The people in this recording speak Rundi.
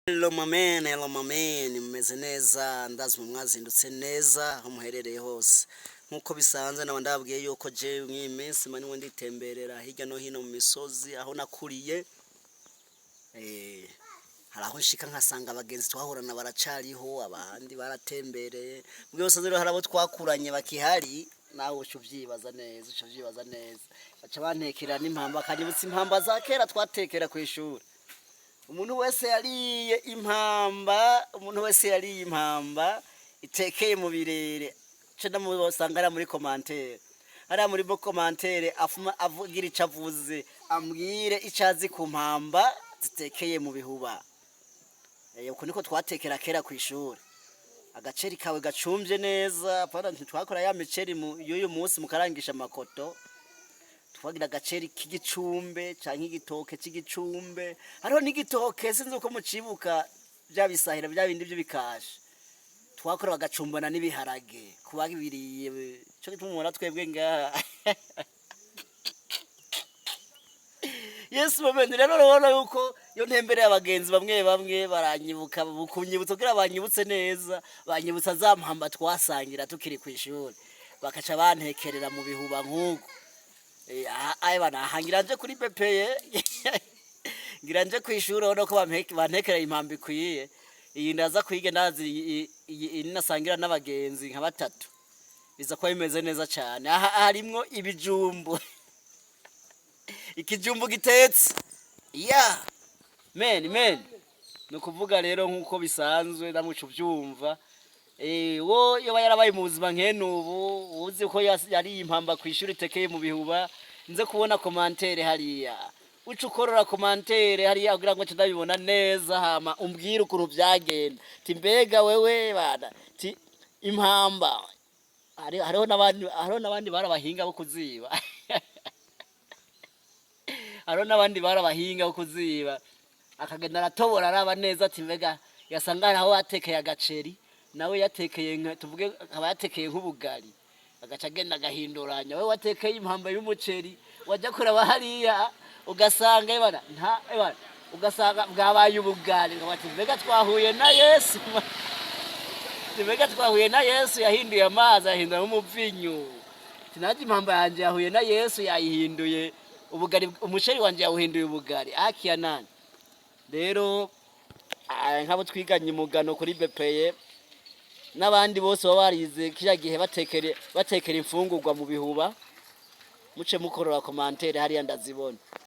Hello my man, hello my man, mumeze neza? Ndazi mu mwazindutse neza aho muherereye hose. Nk'uko bisanzwe, naba ndababwiye yuko je mw'iyi minsi maniwe nditemberera hirya no hino mu misozi aho nakuriye. Hari aho nshika nkasanga abagenzi twahorana baracariho, abandi baratembereye. Mbwe bisanzwe rero hari abo twakuranye bakihari, nawe uca uvyibaza neza, uca uvyibaza neza. Baca bantekera n'impamba, bakanyibutsa impamba za kera twatekera kw'ishuri. Umuntu wese yariye impamba, umuntu wese yariye impamba itekeye mu birere, ce ndamusanga hariya muri commentaire, hariya muri bo commentaire, afuma avugira ico avuze, ambwire ico azi ku mpamba zitekeye mu bihuba. Uko niko twatekera kera kw'ishuri. Agaceri kawe gacumvye neza, apana ntitwakora ya miceri y'uyu munsi mukarangisha amakoto. Twagira agaceri k'igicumbe canke igitoke c'igicumbe. Hariho n'igitoke, sinzi uko mucibuka, bya bisahira, bya bindi vy'ibikashe twakora bagacumbana n'ibiharage. Kuba biriye co gituma mubona twebwe ngaha. Yesu bamenye rero, urabona yuko iyo ntembereye abagenzi bamwe bamwe baranyibuka, kunyibutsa kugira banyibutse neza, banyibutsa za mpamba twasangira tukiri kw'ishuri, bakaca bantekerera mu bihuba nk'uko. Aye bana, aha ngira nje kuri bepeye, ngira nje kw'ishuri, urabona ko bantekereye impamba ikwiye. Iyi ndaza kwiga, ndazi iyi nasangira n'abagenzi nka batatu biza kuba bimeze neza cane. Aha harimwo ibijumbu, ikijumbu gitetse ya men men. Ni ukuvuga rero nk'uko bisanzwe namuca ubyumva, wo yoba yarabaye mu buzima nkene ubu, uzi ko yariye impamba kw'ishuri itekeye mu bihuba, nze kubona commentaire hariya. Uca ukorora commentaire hariya kugira ngo nce ndabibona neza, hama umbwire ukuntu vyagenda. Ti mbega wewe bana, ti impamba hariho n'abandi bari abahinga bo kuziba, hariho n'abandi bari abahinga bo kuziba, akagenda aratobora araba neza ati mbega yasanga hari aho batekeye agaceri, nawe yatekeye nka, tuvuge akaba yatekeye nk'ubugari, agaca agenda agahinduranya. Wowe watekeye impamba y'umuceri, wajya kuraba hariya ugasanga ebana nta ebana, ugasanga bwabaye ubugari. Ngo bati mbega twahuye na Yesu, mbega twahuye na Yesu yahinduye amazi ahindura umuvinyu. Sinaje impamba yanje yahuye na Yesu yayihinduye ubugari, umuceri wanje yawuhinduye ubugari. Akiya nani rero, nk'abo twiganye umugano kuri bepeye n'abandi bose baba barize kiriya gihe batekera imfungurwa mu bihuba, muce mukorora commentaire hariya ndazibona.